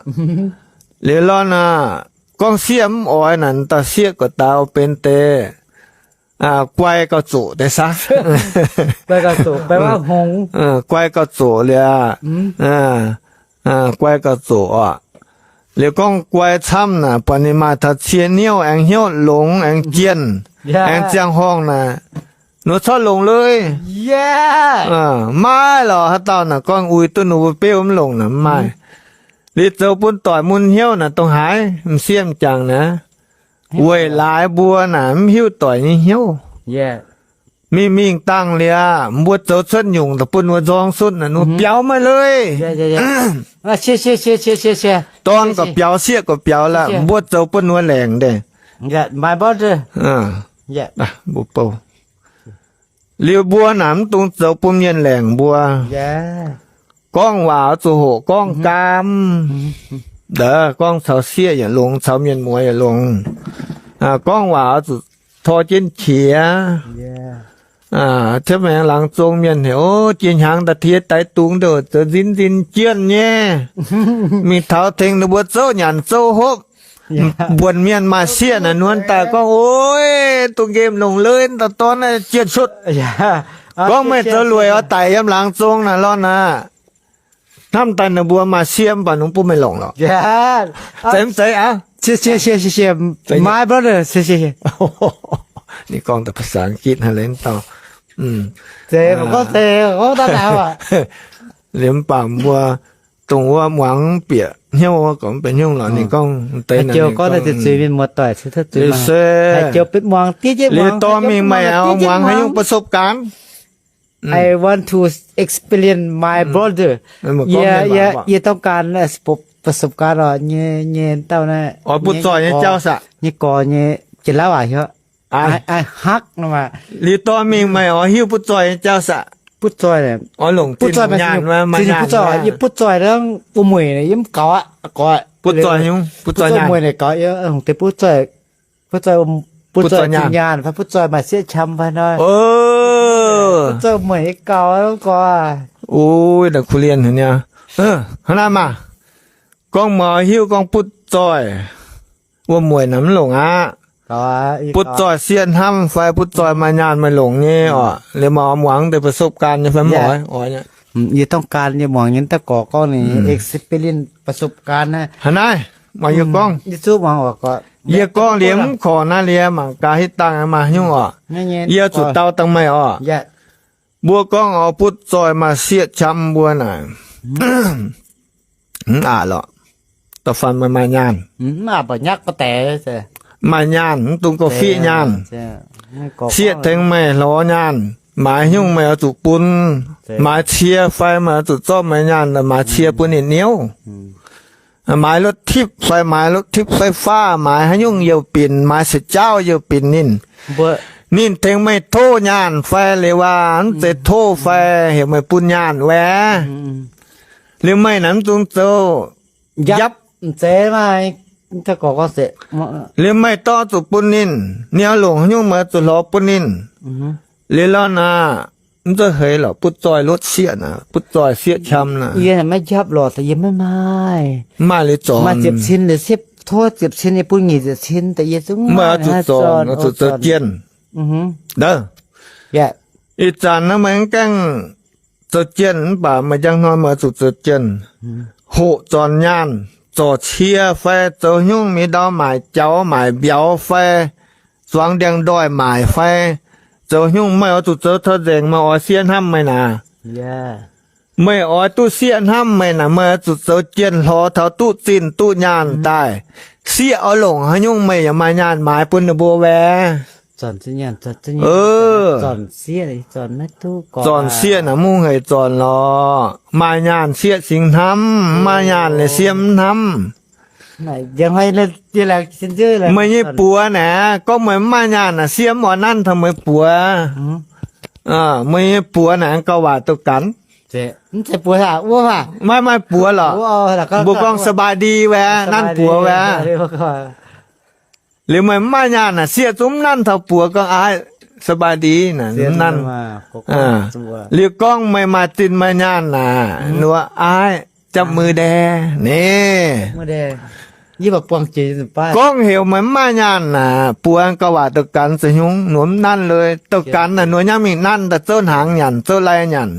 Liuz lorqc naaic, gorngv sieqv mv oix naaic, dauh sieqv gorqv daux benx deix guai gauh zoqc deix sav. Guai gauh zoqc liuz, guai gauh zoqc oc. Liuz gorngv guai camv naaic, buatc ninh maaih taux cie niouv aengx hnyouv longx aengx jienh, aengx ziangh horngh naaic, nor corc longx lui. Maiv lorqc, haaix dauh naaic gorngv uix duqv ninh mbuo beuv mv longc naaic mv maaih. Liuz zoux bun doic mun hnyouv naaic dongh haaix m'sieqv m'jangc naaic. Weic laaix mbuo naaic mv hiuv doic nyei hnyouv. Mingh mingh dangh liuz, mbuo zoux cuotv nyungc daaih bun wuov nzorng sutv naaic, ninh biaux maaih leiz. Dorn gauh biaux, sieqv gauh biaux lorqc, mbuo zoux bun wuov laengc deix. Mbuo bouh. Liuz mbuo naaic mv dungx zoux bun mienh laengc mbuo. Gorngv waac oix zuqc hoqc gorngv gaam. Gorngv caux sieqv yaac longx, caux mienh muoz yaac longx. Gorngv waac oix zuqc tor jienv qiex. Ciepv maengx laangz zong mienh heuc, o, jiex hnyangx daaih tiex daix dungz ndouh zoux nzin nzin jienh nyei. Mingh taux tengx ninh mbuo zouv nyanc zouv hopv. Mbuonx mienh maaih sieqv naaic nuonx daaih gorngv, oi, dungx nqemh longc leiz, dauh dorn naaiv jienh sutv. Gorngv meih zoux lueic oix daic yiem laangz zong naaic lorn aqv. Hnamv daaih ninh mbuo maaih sieqv mv baac nungx bun meih longc lorqc. Zeiz mv zeiz aqv? My brother. Ninh gorngv daaih ภาษาอังกฤษ haaix leiz dauh. Liuz mv baac mbuo dongh wuov muangx bieqc hnyouv wuov gorngv mv benx nyungc lorqc. Ninh gorngv deix naaic, liuz dorh mingh meih muangx haaix nyungc ประสบการณ์. I want to experience my brother. Yie, yie ต้องการ ประสบการณ์ oc, nyei, nyei dauh naaiv. Oix butv zoih nyei jauv saah? Nyei gorx nyei jiex lauv waac heuc. Ai, ai, hak nor maah. Liuz dorh mingh meih oix hiuv butv zoih nyei jauv saah? Butv zoih, oix longc butv zoih nyaanh, maaih nyaanh, butv zoih, yie butv zoih wuov mueic yie mv gaux aqv, gorx. Butv zoih nyungc, butv zoih nyaanh, mueic naaic gaux, hungh deix butv zoih, butv zoih, butv zoih nyaanh fai butv zoih maaih sieqv qam fai nor. Butv zoih mueic nyei gaux gorx. Ui, kuv lienh haic nyei. Hnangv naaiv maah, gorngv meih oix hiuv gorngv butv zoih wuov mueic naaic mv longc aqv. Butv zoih sieqv hnamv fai butv zoih maaih nyaanh meih longc nyei oc. Liuz meih oix muangx deix ประสบการณ์ nyei fai mv oix? Yie ต้องการ yie muangx nyei, daaih gorx gorngv ninh experience ประสบการณ์ naaiv. Hnangv naaiv, muangx yie gorngv. Yie gorngv liuz mv korc naaiv liuz mangc gaax hitv dangh maaih nyungc oc. Yie zuqc dau dangh meih oc. Mbuo gorngv oix butv zoih maaih sieqv qam mbuo naaic, mv aqc lorqc. Da'faanh meih maaih nyaanh, maaih nyaanh mv dungx gorngv fiqv nyaanh. Sieqv tengx meih lorz nyaanh, maaiz nyungc meih oix zuqc bun. Maaiz cie fai meih oix zuqc zorqv meih nyaanh maaiz cie bun ninh niouv. Maaiz รถทิพย์ fai maaiz รถทิพย์ไฟฟ้า, maaiz haaix nyungc youh binc, maaiz sa'jauv youh binc ninh. Ninh tengx meih tov nyaanh fai liuz waac mv zeiz tov fai heuc meih bun nyaanh wuov, liuz meih naaic mv dungx zoux njapv. Liuz meih dorh zuqc bun ninh, ninh oix longc haaix nyungc meih zuqc lorz bun ninh. Liuz lorqc naaic, mv zeiz heix lorqc, butv zoih lotv sieqv naaic, butv zoih sieqv qam naaic. Yie maiv njapv lorqc, yie maiv maaih. Maaih liuz zornc, maaih ziepc cin liuz sipv tov ziepc cin, yie bun nyic ziepc cin, meih oix zuqc zornc, oix zuqc zoux jienh. Ih zanc naaiv meih mv gaengh zoux jienh mv baac meih njang hnoi meih oix zuqc zoux jienh. Hoqc zornc nyaanh, zorc cie fai zoux nyungc mingh ndau maaic jaux maaic mbiauz fai zuangx ndiangx-ndoih maaic fai zoux nyungc, meih oix zuqc zoux taux nzengc, meih oix sieqv hnamv meih naaic. Meih oix duqv sieqv hnamv meih naaic, meih oix zuqc zoux jienh hlorx taux duqv zinh duqv nyaanh daaih. Sieqv oix longc haaix nyungc meih yaac maaih nyaanh maaiz bun ninh mbuo wuov. Zornc sieqv naaic mungh hec zornc lorqc. Maaih nyaanh sieqv singx hnamv, maaih nyaanh liuz sieqv mv hnamv. Meih nyei buoz naaic, gorngv meih mv maaih nyaanh naaic, sieqv mv oix nanv taux meih buoz. Meih nyei buoz naaic gauh waac duqv ganh. Maiv maaih buoz lorqc. Mbuo gorngv สบายดี wuov, nanv buoz wuov. Liuz meih mv maaih nyaanh naaic, sieqv zungv mv nanv taux buoz gorngv, Aav, สบายดี naaic, mv nanv. Liuz gorngv meih maaih zinh maaih nyaanh naaic, ninh mbuo, Aav, จับมือแด naaic. Gorngv heuc meih mv maaih nyaanh naaic, buoz gauh waac duqv ganh zoux hnyungv, ninh mbuo mv nanv lui. Duqv ganh naaic, ninh mbuo nyangv mingh nanv daaih zouv hnaangx nyanc, zouv lai nyanc.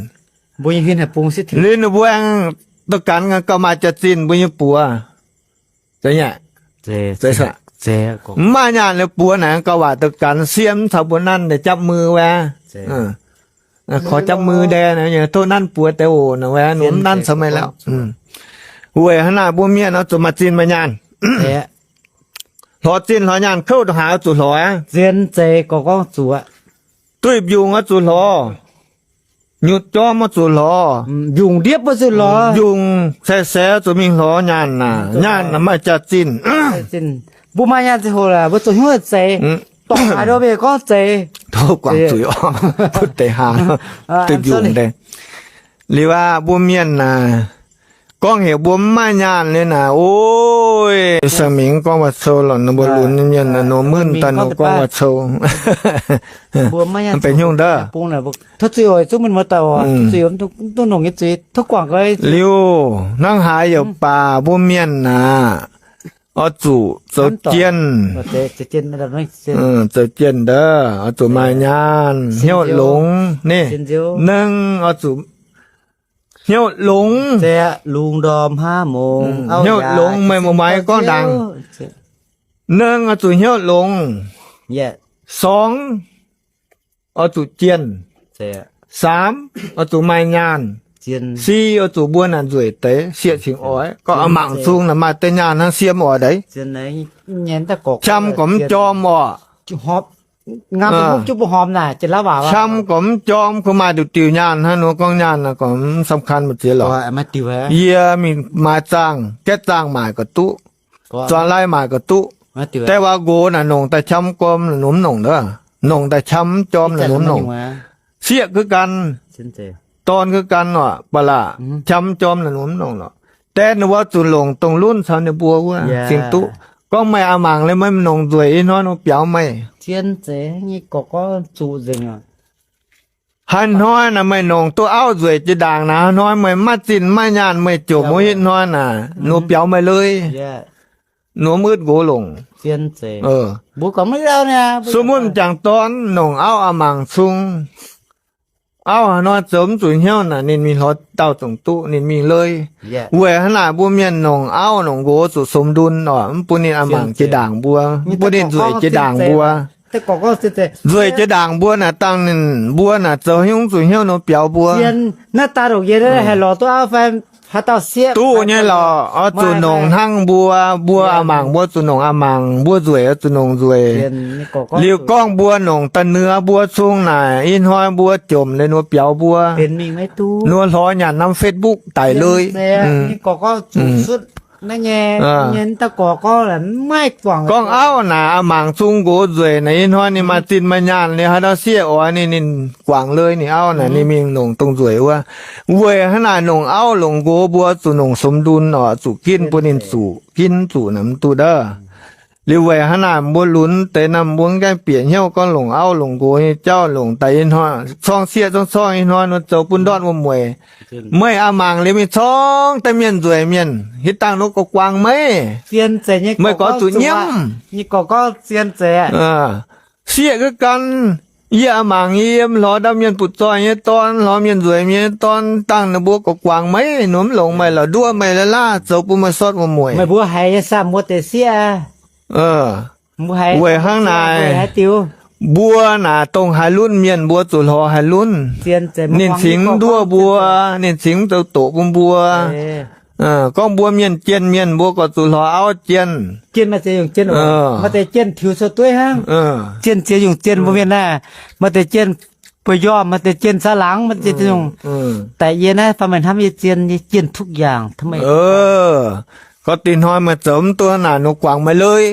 Liuz ninh mbuo aengx duqv ganh gauh maaih jaax-zinh mbuo nyei buoz. Mv maaih nyaanh liuz buoz naaic gauh waac duqv ganh, sieqv mv caux mbuo nanv deix จับมือ wuov. ขอจับมือแด naaic, tov nanv buoz deix oc naaic wuov, ninh mv nanv caux meih lorqc. Weic hnangv naaic mbuo mienh oix zuqc maaih zinh maaih nyaanh. Lorz zinh lorz nyaanh kouv ndongc haaix oix zuqc lorz aqv. Zien zeiz gorngv zuqc. Duih mbiungc oix zuqc lorz. Nyutc jorm oix zuqc lorz. Mbiungc ndiepv oix zuqc lorz. Mbiungc saix-saix oix zuqc mingh lorz nyaanh naaic. Nyaanh naaic maaih jaax-zinh. Mbuo maaih nyaanh ziangh hoc laaix mbuo zoux hnyouv zeiz. Dorngc haaix nduov mbuo gorngv zeiz. Tov guangc zuiz oc. Butv deix hlaax duih mbiungc deix. Liuz aqv, mbuo mienh naaic, gorngv heuc mbuo mv maaih nyaanh liuz naaic, oi, Saeng Mingh gorngv waac-cou lorqc, ninh mbuo lunx nyei mienh naaic, nor mv daaih nor gorngv waac-cou. Mv benx hnyouv ndov. Liuz, hnangv haaix yaac baac mbuo mienh naaic, oix zuqc zoux jienh, zoux jienh ndov, oix zuqc maaih nyaanh, hnyouv longx, ninh, nengh oix zuqc hnyouv longx. Hnyouv longx meih muoz-maix gorngv ndaangc. Nengh oix zuqc hnyouv longx. Sorng oix zuqc jienh. Saamv oix zuqc maaih nyaanh. Si oix zuqc mbuo naaic nzueic deix, sieqv cingx oix. Gorngv a'mangc sung naaic maaih deix nyaanh hnangv, sieqv mv oix deix. Qam gorngv mv jorm oc. Qam gorngv mv jorm, kungx maaih diuc diuc nyaanh hnangv, nor gorngv nyaanh naaic gorngv mv สำคัญ mbu'ziex lorqc. Yie mingh maaiz zaangh, gaeqv zaangh maaic ga'duqv, zuangx lai maaic ga'duqv. Deix waac nqox naaic nongc daaih qam gorm naaic nor mv nongc ndov. Nongc daaih qam mv jorm naaic nor mv nongc. Sieqv gaax gan, dorn gaax gan oc, ba'laqc qam mv jorm naaic nor mv nongc lorqc. Deix ninh mbuo zuqc longc dongh lunv caux ninh mbuo wuov cingx duqv. Gorngv meih a'mangc liuz meih mv nongc nzueic, ih hnoi nor biaux meih. Haaix hnoi naaic meih nongc duqv auv nzueic jiex ndaangc naaic, hnoi meih maiv zinh maiv nyaanh, meih jomc wuov hitv hnoi naaic, nor biaux meih lui. Nor mv uotv nqox longc. Suv munv m'jangc dorn nongc auv a'mangc cung. Auv haaix hnoi zoux mv zuqc hnyouv naaic, ninh mingh lorz dauh dongc duqv, ninh mingh lui. Weic hnangv naaic mbuo mienh nongc auv nongc nqox zuqc sumx ndun oc, mv bun ninh a'mangc jiex ndaangc mbuo, mv bun ninh nzueic jiex ndaangc mbuo. Nzueic jiex ndaangc mbuo naaic dangh ninh mbuo naaic zoux hnyouv zuqc hnyouv nor biaux mbuo. Duqv nyei lorqc, oix zuqc nongc hnangv mbuo, mbuo a'mangc mbuo zuqc nongc a'mangc, mbuo nzueic oix zuqc nongc nzueic. Liuz gorngv mbuo nongc da'nyeic mbuo cung naaic, ih hnoi mbuo jomc liuz nor biaux mbuo, nor hlorx nyanc norm Facebook daic lui. Gorngv auv naaic a'mangc cung nqox nzueic naaic, ih hnoi ninh maaih zinh maaih nyaanh liuz haaix dauh sieqv oix ninh, ninh guangc lui ninh auv naaic, ninh mingh nongc dongh nzueic wuov. Weic hnangv naaic nongc auv longc nqox mbuo zuqc nongc sumx ndun oc, zuqc ginv bun ninh zuqc ginv zuqc naaic mv duqv ndov. Liuz weic hnangv naaic mbuo lunx deix naaic mbuo mv gaengh bieqc hnyouv gorngv longc auv longc nqox nyei jauv, longc daaih ih hnoi corng sieqv corng corng ih hnoi nor zoux bun ndortv wuom-mueic. Meih a'mangc liuz mingh corng daaih mienh nzueic mienh, hitv dangh nor gorx guangc meih, meih gorx zuqc nyiemv. Sieqv gaax gan, yie a'mangc yie yiem lorz ndau mienh butv-zoih nyei dorn, lorz mienh nzueic mienh nyei dorn, dangh ninh mbuo gorx guangc meih, nor mv longc meih lorqc, nduov meih la'laah, zoux bun meih sortv wuom-mueic. Weic hnangv naaic, mbuo naaic dongh haaix lunv mienh mbuo zuqc lorz haaix lunv. Ninh cingx mv nduov mbuo, ninh cingx mv zoux doqc bun mbuo. Gorngv mbuo mienh jienh mienh mbuo gorx zuqc lorz auv jienh. Jienh ziex nyungc jienh mbuo mienh naaiv, maaih deix jienh buoz-njormh, maaih deix jienh saa-laangz, maaih deix nyungc. Daaih yie naaiv fai meih hnamv yie zien, yie jienh ทุกอย่าง taux meih. Gorngv dinh hnoi meih zoux mv duqv naaic nor guangc meih lui.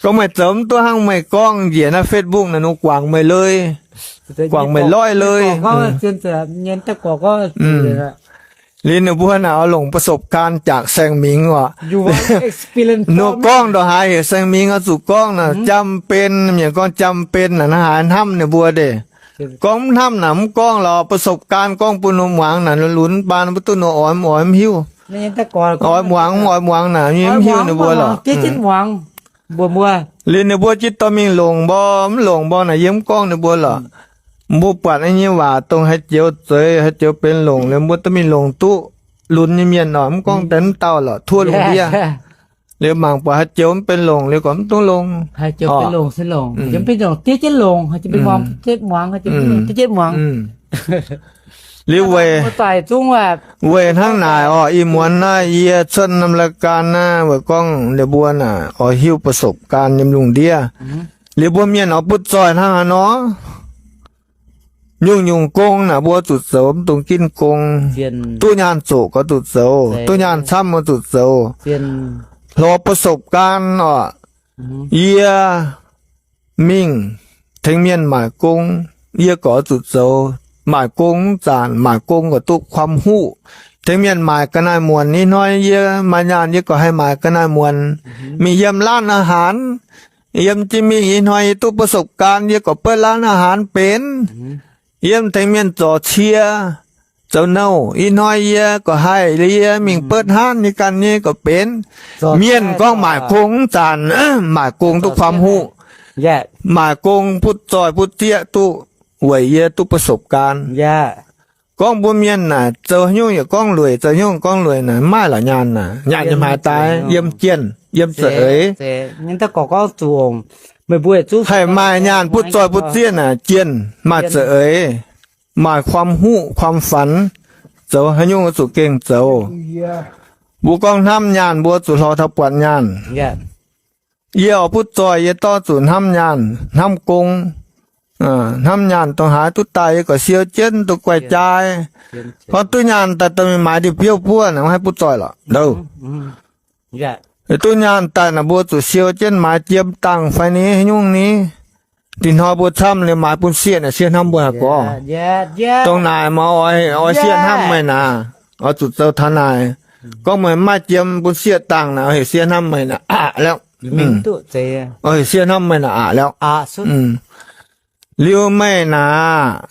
Gorngv meih zoux mv duqv hnangv meih gorngv njiec naaiv Facebook naaic nor guangc meih lui, guangc meih loiv lui. Liuz ninh mbuo naaic oix longc ประสบการณ์ จาก แซงหมิง oc. Nor gorngv ndongc haaix heuc แซงหมิง oix zuqc gorngv naaic จำเป็น, mienh gorngv จำเป็น naaic, hnangv haaix hnamv ninh mbuo deix. Gorngv mv hnamv naaic mv gorngv lorqc, ประสบการณ์ gorngv bun nor muangx naaic, lunx baan mv duqv nor oix mv oix mv hiuv. Oix muangx mv oix muangx naaic, yie mv hiuv ninh mbuo lorqc. Liuz ninh mbuo jiex dorh mingh longc mborqv mv longc mborqv naaic, yie mv gorngv ninh mbuo lorqc. Mbuo buatc nyei waac dongh haaix joux zeix, haaix joux benx longc, liuz mbuo dorh mingh longc duqv lunx nyei mienh oc, mv gorngv deix mv dauh lorqc, tuov lungh ndiev. Liuz mangc buatc haaix joux mv benx longc, liuz gorngv mv dungx longc. Liuz weic, weic hnangv naaic orqc, ih muonz naaiv yie cuotv norm รายการ naaiv weic gorngv ninh mbuo naaic oix hiuv ประสบการณ์ yiem lungh ndiev. Liuz mbuo mienh oix butv zoih hnangv haaix nor? Nyungc-nyungc gong naaic mbuo zuqc zoux, mv dungx ginv gong. Duqv nyaanh zoqc gorngv zuqc zoux, duqv nyaanh camv gorngv zuqc zoux. Lorz ประสบการณ์ orqc, yie mingh tengx mienh maaic gong, yie gorngv zuqc zoux. Maaic gong mv zanc, maaic gong gorngv duqv ความรู้. Tengx mienh maaic ga'naaiv muonc, ih hnoi yie maaih nyaanh yie gorngv haih maaic ga'naaiv muonc. Mingh yiem ร้านอาหาร, yiem jiex mingh ih hnoi yie duqv ประสบการณ์ yie gorngv buatc ร้านอาหาร benx. Yiem tengx mienh zorc cie, zoux nouh, ih hnoi yie gorngv haih, yie mingh buatc hnangv nyei ganh nyei gorngv benx. Mienh gorngv maaic gong mv zanc, maaic gong duqv ความรู้, maaic gong butv zoih butv zieqv duqv, weic yie duqv ประสบการณ์. Gorngv mbuo mienh naaic zoux nyungc yaac gorngv lueic, zoux nyungc gorngv lueic naaic, maaih la'nyaanh naaic, nyaanh yiem haaix daaih? Yiem jienh, yiem za'eix. Haih maaih nyaanh butv zoih butv zieqv naaic, jienh maaih za'eix, maaih ความรู้ ความฝัน, zoux haaix nyungc zuqc gengh zoux. Mbuo gorngv hnamv nyaanh mbuo zuqc lorz taux buatc nyaanh. Yie oix butv zoih yie dorh zuqc hnamv nyaanh hnamv gong. Hnamv nyaanh dongh haaix duqv daaih yie gorngv siou jienv duqv guaih jaa. Gorngv duqv nyaanh daaih dongh mingh maaiz ndin-biouv buov naaic, mv haih butv zoih lorqc. Duqv nyaanh daaih naaic mbuo zuqc siou jienv maaiz jiem dangh fai ni haaix nyungc ni. Dinh hnoi mbuo camv liuz maaiz bun sieqv naaic, sieqv hnamv mbuo haic gorngv. Dongh naaic maaih oix, oix sieqv hnamv meih naaic, oix zuqc zoux taux naaic. Gorngv meih mv maaih jiem bun sieqv dangh naaic, oix heuc sieqv hnamv meih naaic aqc liuz. Oix heuc sieqv hnamv meih naaic aqc liuz. Liuz meih naaic,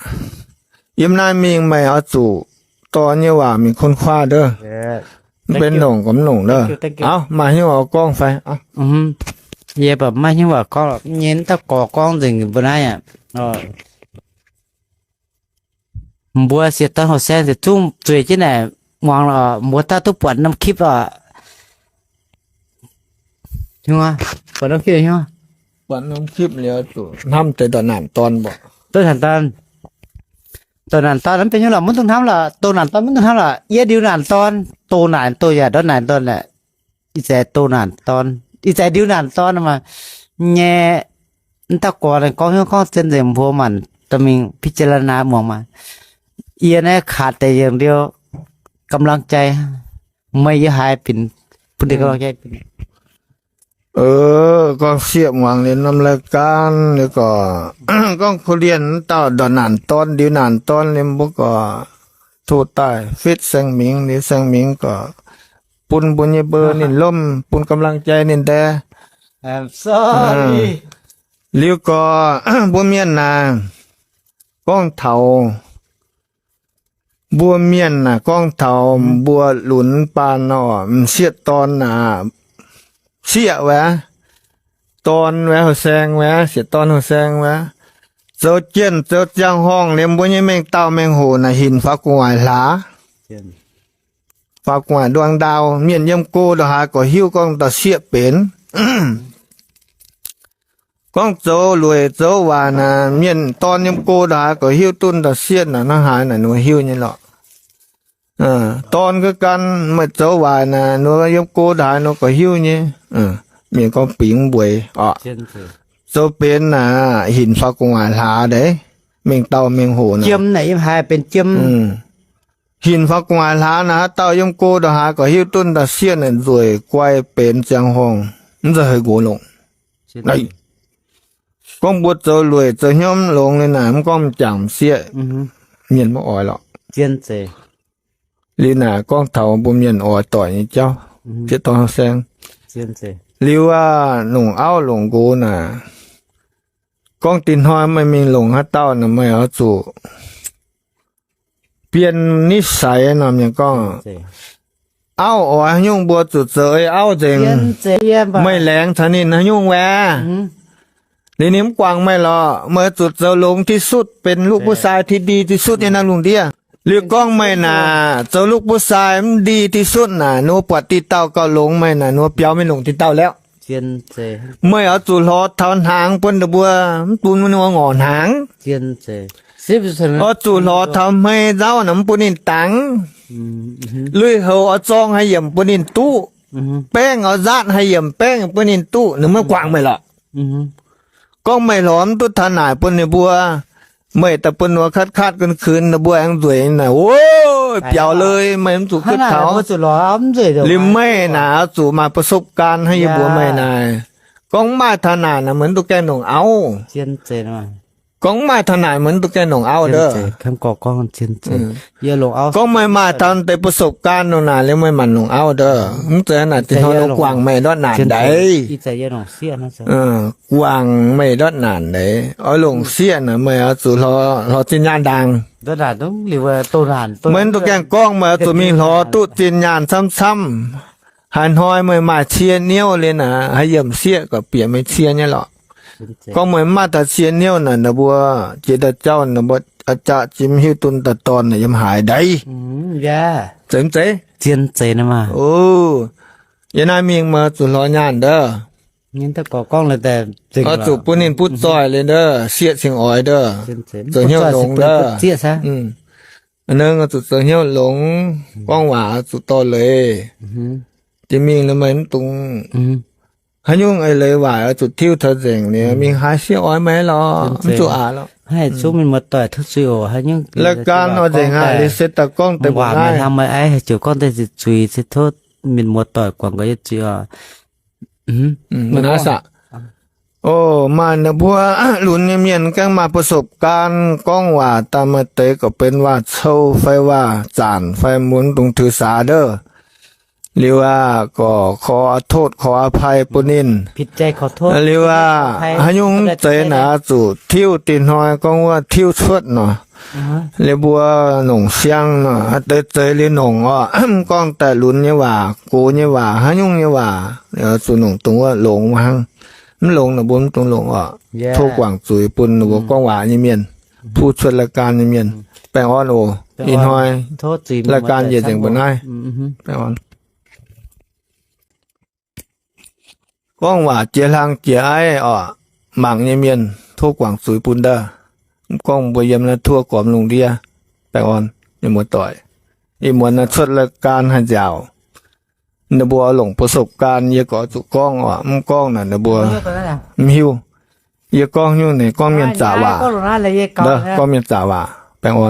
yiem naaiv mingh meih oix zuqc dorh nyei waac mingh ค้นคว้า ndov. Mv benx longc gorngv mv longc ndov. Auv, maaih hnyouv oix gorngv fai? Yie mv baac maaih hnyouv oix gorngv lorqc. Nyei mv dauh gorx gorngv nzengc mbuo naaiv aqv. Mbuo sieqv dorn houh saeng ziouc zungv zueiz jienv naaic muangx lorqc. Mbuo dauh duqv buatc norm คลิป lorqc. Buatc norm คลิป liuz zuqc hnamv deix ndortv naanc dorn mbuo. Ndortv naanc dorn, ndortv naanc dorn mv benx hnyouv lorqc, mv dungx hnamv lorqc. Doz naanc dorn mv dungx hnamv lorqc. Yie ndiux naanc dorn yaac ndortv naanc dorn aeqv. Ih zanc doz naanc dorn, ih zanc ndiux naanc dorn maah. Nyei, mv dauh gorx ninh gorngv hnyouv gorngv zien nzengc, mbuo maanc dorh mingh พิจารณา muangx maah. Yie naaiv ขาดแต่อย่างเดียว กำลังใจ. Meih yie haiz binc, bun deix กำลังใจ binc. Gorngv sieqv muangx liuz norm รายการ liuz gorngv, gorngv korv-lienh dauh ndortv naanc dorn, ndiux naanc dorn liuz mbuo gorngv tov daaih fitv Saeng Mingx, liuz Saeng Mingx gorngv bun mbuo nyei mbuo ninh lomh, bun กำลังใจ ninh deix. Liuz gorngv mbuo mienh naaic, gorngv taux mbuo mienh naaic, gorngv taux mbuo lunx baan nor, m'sieqv dorn naaic, sieqv wuov, dorn wuov, houh saeng wuov, sieqv dorn houh saeng wuov, zoux jienh zoux ziangh horngh liemh mbuo nyei mengh dauh mengh hoc naaic, hinc faaux gu'nguaaic hlaax, faaux gu'nguaaic nduang ndau. Mienh yiem go ndongc haaix gorqv hiuv gorngv dauh sieqv benx. Gorngv zoux lueic zoux waaic naaic, mienh dorn yiem go ndongc haaix gorqv hiuv duqv dauh sieqv naaic hnangv haaix naaic, ninh mbuo hiuv nyei lorqc. Dorn ga'gan meih zoux waaic naaic, ninh mbuo yiem go ndongc haaix ninh mbuo gorqv hiuv nyei. Mienh gorngv bingx mbueix oc. Zoux benx naaic hinc faaux gu'nguaaic hlaax deix, mengh dauh mengh hoc naaic. Hinc faaux gu'nguaaic hlaax naaic, haaix dauh yiem go ndongc haaix gorqv hiuv duqv dauh sieqv naaic nzueic guai benx ziangh horngh, mv zeiz heuc nqox longc. Gorngv mbuo zoux lueic zoux hnyouv longx liuz naaic, mv gorngv m'jangc m'sieqv, mienh maiv oix lorqc. Liuz naaic gorngv taux mbuo mienh oix doic nyei jauv, sieqv dorn saeng. Liuz aac, longc auv longc nqox naaic, gorngv dinh hnoi meih mingh longc haaix dauh naaic, meih oix zuqc bien นิสัย nor, mienh gorngv, auv oix haaix nyungc mbuo zuqc zoux ei auv nzengc. Meih laengz caux ninh haaix nyungc wuov, liuz ninh mv guangc meih lorqc, meih zuqc zoux longx ที่สุด, benx ลูกผู้ชายที่ดีที่สุด nyei naaiv lungh ndiev. Liuz gorngv meih naaic zoux ลูกผู้ชาย mv ดีที่สุด naaic, ninh mbuo buatc diqc dauh gauh longx meih naaic, ninh mbuo biaux mingh longc diqc dauh liuz. Meih oix zuqc lorz taux hnaangx bun ninh mbuo, mv bun ninh mbuo ngorc hnaangx. Oix zuqc lorz taux hmei nzauv naaic mv bun ninh dangx. Lui-houx oix zorng haaix yiemc bun ninh duqv. Baengh oix nzaatv haaix yiemc baengh bun ninh duqv, ninh maiv guangc meih lorqc. Gorngv meih lorz mv duqv taux naaic bun ninh mbuo, meih daaih bun ninh mbuo katv katv kuinx kuinx, ninh mbuo aengx nzueic naaic, ov, biaux lui, meih mv zuqc kuv taux. Liuz meih naaic oix zuqc maaih ประสบการณ์ hnangv yie mbuox meih naaic. Gorngv mv maaih taux naaic naaic, meih mv duqv gaengh longc auv. Gorngv mv maaih taux naaic, meih mv duqv gaengh longc auv ndov. Gorngv meih maaih taux deix ประสบการณ์ longc naaic liuz, meih maanc longc auv ndov. Mv zeiz naaic, dinh hnoi longc guangc meih ndortv naanc ndaix. Guangc meih ndortv naanc ndaix. Oix longc sieqv naaic, meih oix zuqc lorz zinh nyaanh ndaangc. Meih mv duqv gaengh gorngv, meih oix zuqc mingh lorz duqv zinh nyaanh camv-camv. Haaix hnoi meih maaih cie niouv liuz naaic, haaix yiemc sieqv gorqv bieqc meih cie nyei lorqc. Gorngv meih mv maaih taux cie niouv naaic, ninh mbuo jiex daaih jauv, ninh mbuo a'jaqv jiex mv hiuv dunh daaih dorn naaic yiem haaix ndaix. Zeiz mv zeiz? Yiem naaiv mingh meih zuqc lorz nyaanh ndov. Oix zuqc bun ninh butv zoih liuz ndov, sieqv cingx oix ndov, zoux hnyouv longx ndov. A'hneiv oix zuqc zoux hnyouv longx, gorngv waac oix zuqc dorh leiz. Jiex mingh liuz meih mv dungx haaix nyungc eix leiz waaic, oix zuqc tiuv taux nzengc liuz mingh haiz sieqv oix meih lorqc, mv zuqc aqc lorqc. Lai-gan oix nzengc aqv, liuz se daaih gorngv deix mbuo naaiv. O, maaih ninh mbuo lunx nyei mienh gaengh maaih ประสบการณ์ gorngv waac daaih maaih deix gorqv benx waac-cou fai waac-zanc fai mbuo mv dungx ถือสา ndov. Liuz aqv, gorqv ขอโทษ ขออภัย bun ninh. Liuz aqv, haaix nyungc mv zeiz naaic oix zuqc tiuv, dinh hnoi gorngv wuov tiuv cuotv nor. Liuz mbuo nongc siang nor, deix zeiz liuz nongc oc. Mv gorngv daaih lunx nyei waac, gox nyei waac, haaix nyungc nyei waac, zuqc nongc dongh wuov longx hnangv. Mv longx naaic mbuo mv dungx longc oc. Tov guangc zuiz bun ninh mbuo gorngv waac nyei mienh, puv cuotv รายการ nyei mienh. Baengh orn oc. Ih hnoi รายการ njiec nzengc mbuo naaiv. Baengh orn. Gorngv waac jiex hlang jiex aiv oc, mangc nyei mienh tov guangc zuiz bun ndov. Mv gorngv mbuo yiem naaiv ทั่ว gormx lungh ndiev. Baengh orn, mienh muoz-doic. Ih muonz naaiv cuotv รายการ haih nziaauc. Ninh mbuo longc ประสบการณ์ yie gorngv zuqc gorngv oc, mv gorngv naaic ninh mbuo mv hiuv. Yie gorngv nyungc naaic gorngv mienh zaqc waac. Gorngv mienh zaqc waac. Baengh orn.